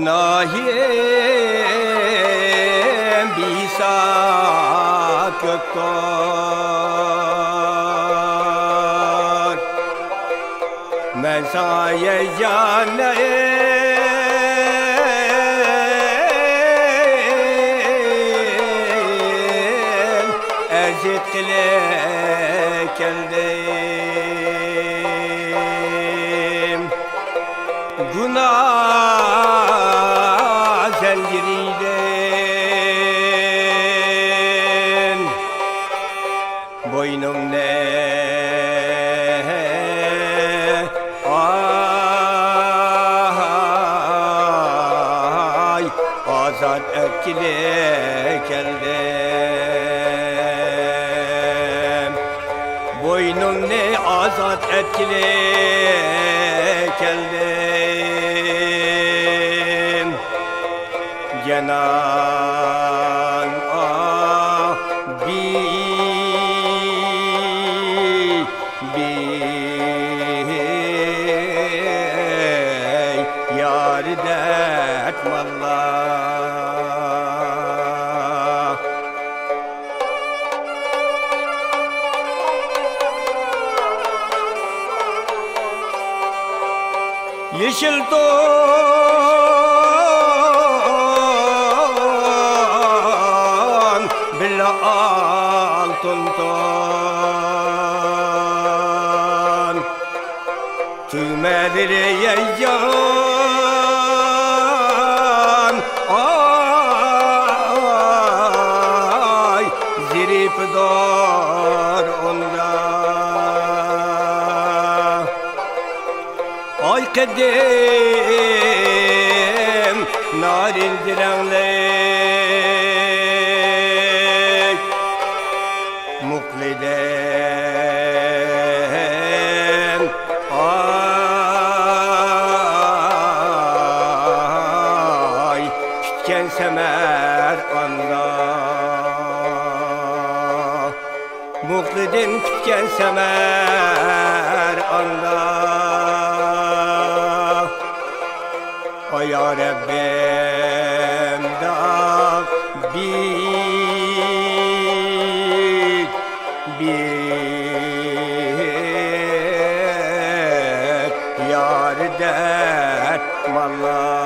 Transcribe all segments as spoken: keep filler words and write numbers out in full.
ئىلاھىم، بىھېساب كۆكتۇر. مەن ساڭا يەنە ئەرز ئېيتقىلى كەلدىم. گۇناھ زەنجىرىدىن بوينۇمنى، ئاي، ئازاد ئەتكىلى كەلدىم. بوينۇمنى ئازاد ئەتكىلى كەلدىم. جانان، ئاھ، بى، بى، يار دەردمانلار. يېشىل تون بىللە ئالتۇن تون، تۈگمەلىرى يەيجان، ئاي، زېرىپىدار ئۇندا. ئاي قېدىم نارىنجى رەڭلىك، مۇقلىدىم، ئاي، پۈتكەن سەمەرقاندا. مۇقلىدىم پۈتكەن سەمەرقاندا. ئاي يا رەببىم، داغ بىت، بىت، يار دەردمانلار.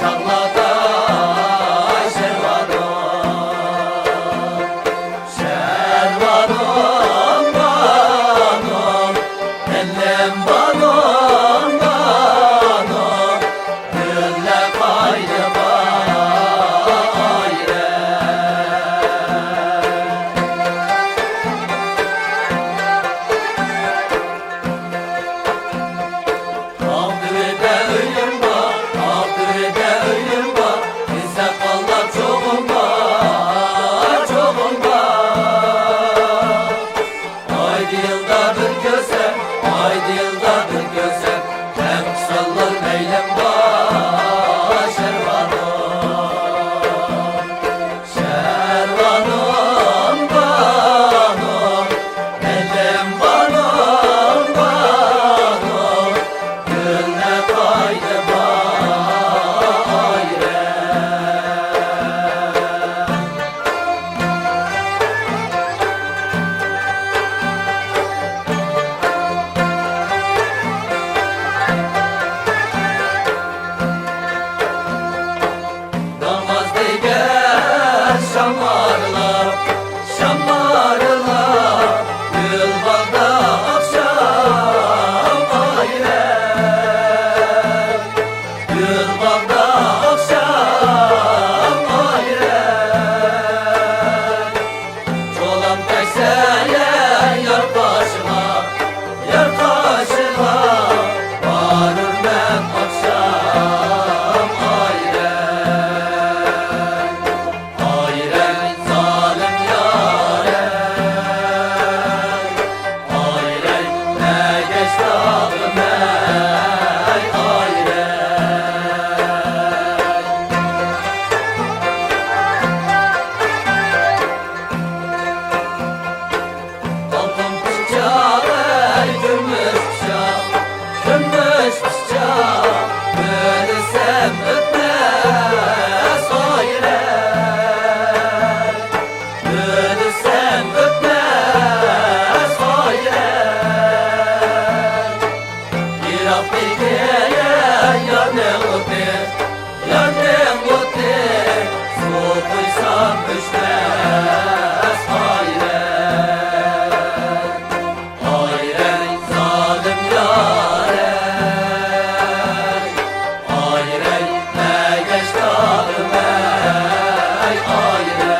چاغلاردا شەھۋانىم، شەھۋانىم، بانۇم، ئىلىم بانۇم، بانۇم، گۈللەر قايدا بايرەم. تاغ تۈۋىدە ئۆيۈم بار، تاغ تۈۋىدە ئۆيۈم بار، ئىززەت قالار چوغۇم بار، چوغۇم بار. ئايدا يىلدا بىر كۆرسەم، ئايدا يىلدا بىر كۆرسەم، غەم قىسالار مەيلىم بار، شەھۋانىم. شەھۋانىم بانۇم، ئىلىم بانۇم، بانۇم، گۈللەر قايدا بايرەم. ناماز دېگەن شام ئارىلاپ، شام ئارىلاپ، گۈل باغدا ئاخشام ئايرەم، گۈل باغدا ئاخشام ئايرەم. چولام تەگسە يار قېشىغا، يار قېشىغا، بارۇرمەن ئاخشام ئايرەن. ئايرەن زالىم يارەن، ئايرەن ئەگەش تاغىمەن، ئايرەن. ئالتۇن پىچاق، ئەي كۈمۈش پىچاق، كۈمۈش پىچاق، بۆلسەم ئۆتمەس ئايرەن، بۆلسەم ئۆتمەس ئايرەن. يىراقتىكى يارنىڭ ئوتى، يارنىڭ ئوتى، سۇ قۇيسام ئۆچمەس ئايرەن. ئايرەن زالىم يارەن، ئايرەن ئەگەش تاغىمەن، ئايرەن.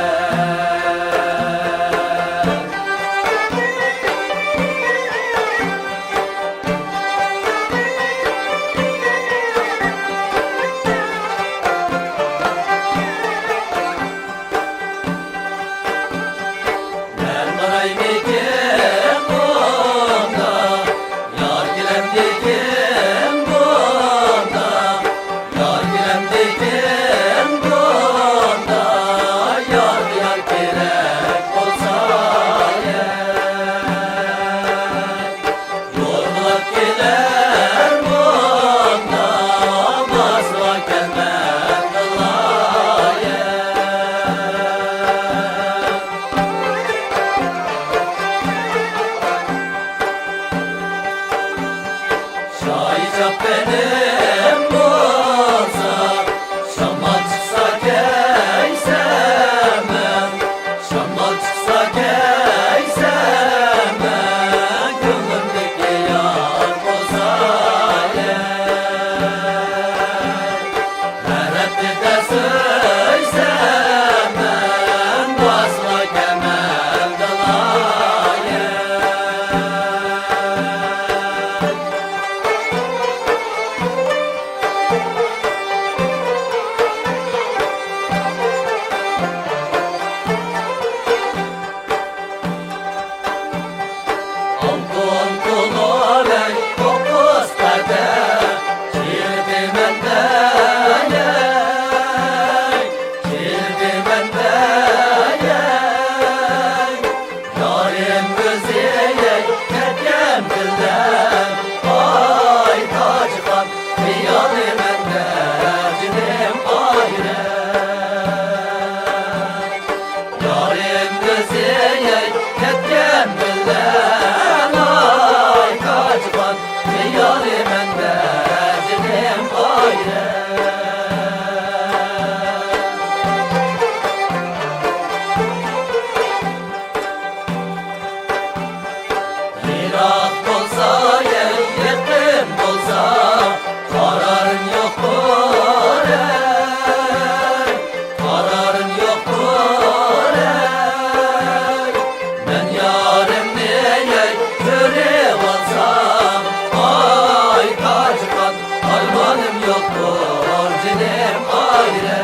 يوقتۇر جېنىم ئايرى.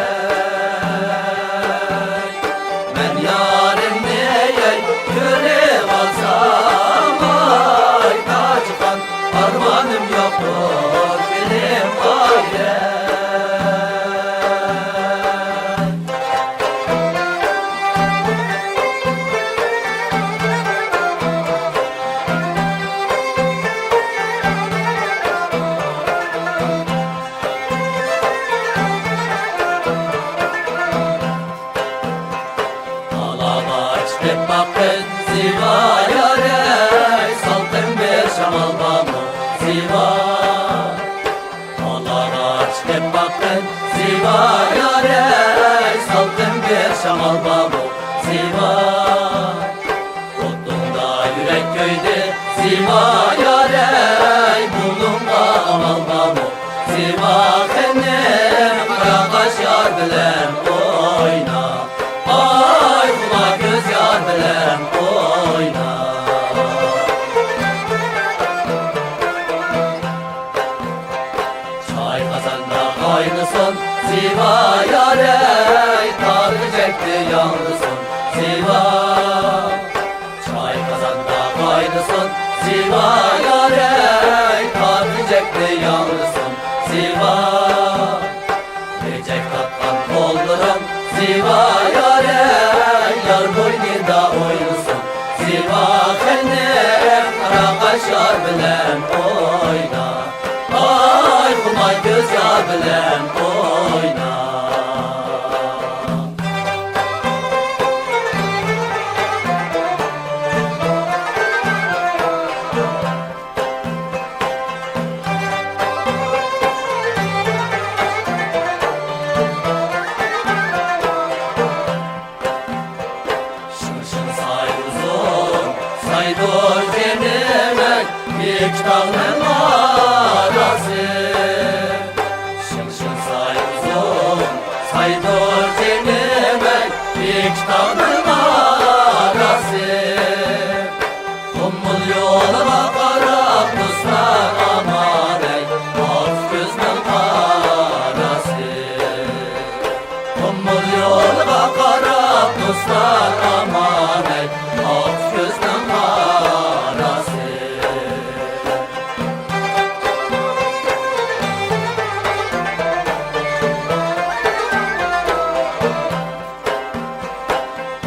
مەن يارىمنى ئەي كۆرۈۋالسام ئاي تاجخان، ئارمانىم يوقتۇر جېنىم ئايرى. تالاغا چىقىپ باققىن زىبا يارەي، سالقىن بىر شامال بارمۇ زىبا؟ تالاغا چىقىپ باققىن زىبا يارەي، سالقىن بىر شامال بارمۇ زىبا؟ ئوتۇڭدا يۈرەك كۆيدى زىبا يارەي، بۇنىڭغا ئامال بارمۇ زىبا خېنىم؟ قارا قاش يار بىلەن ئوينا، ئاي خۇما كۆز يار بىلەن ئوينا. چاي قازاندا قاينىسۇن زىبا يارەي، تارتىجەكنى ياڭرىسۇن زىبا. چاي قازاندا قاينىسۇن زىبا يارەي، تارتىجەكنى ياڭرىسۇن زىبا. تېجەك تارتقان قوللىرىڭ زىبا يارەي، يار بوينىدا ئوينىسۇن زىبا خېنىم. قارا قاش يار بىلەن ئوينا، ئاي خۇماي كۆز يار بىلەن ئوينا. شىڭ شىڭ ساي ئۇزۇن، سايدۇر جېنىم ئەي، ئىككى تاغنىڭ ئاراسى. شىڭ شىڭ ساي ئۇزۇن، سايدۇر جېنىم ئەي، ئىككى تاغنىڭ ئاراسى. قۇمۇل يولىغا قاراپ دوستلار ئامان ئەي، ئالتە كۆزنىڭ قاراسى. قۇمۇل يولىغا قاراپ دوستلار ئامان ئەي، ئالتە كۆزنىڭ قاراسى.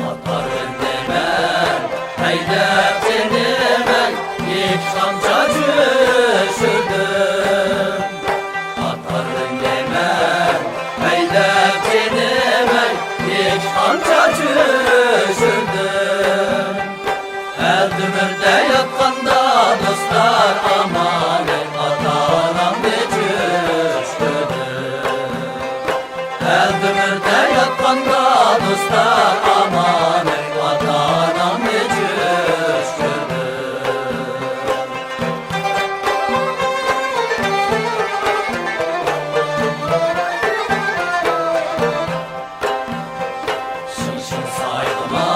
ئاتارنى مەن ھەيدەپ جېنىم ئەي، ئىككى تامچە چۈشۈردۈم. ئاتارنى مەن ھەيدەپ جېنىم ئەي، ئىككى تامچە چۈشۈردۈم. ئەلدىمىردە ياتقاندا دوستلار ئامان ئەي، ئاتا-ئانامنى چۈشۈردۈم. ئەلدىمىردە ياتقاندا دوستلار ئامان ئەي، ئاتا-ئانامنى چۈشۈردۈم. شىڭ شىڭ سايغىما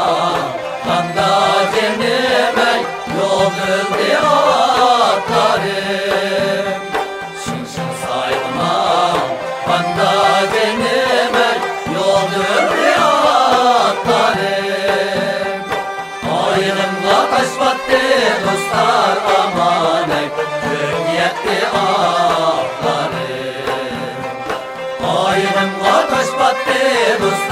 قاندا جېنىم ئەي، يول بۆلدى ئاتلارىم. شىڭ شىڭ سايغىما قاندا جېنىم ئەي، يول بۆلدى ئاتلارىم. ئايىغىمغا تاش پاتتى دوستلار ئامان ئەي، كۆككە يەتتى ئاقلارىم. ئايىغىمغا تاش پاتتى دوستلار.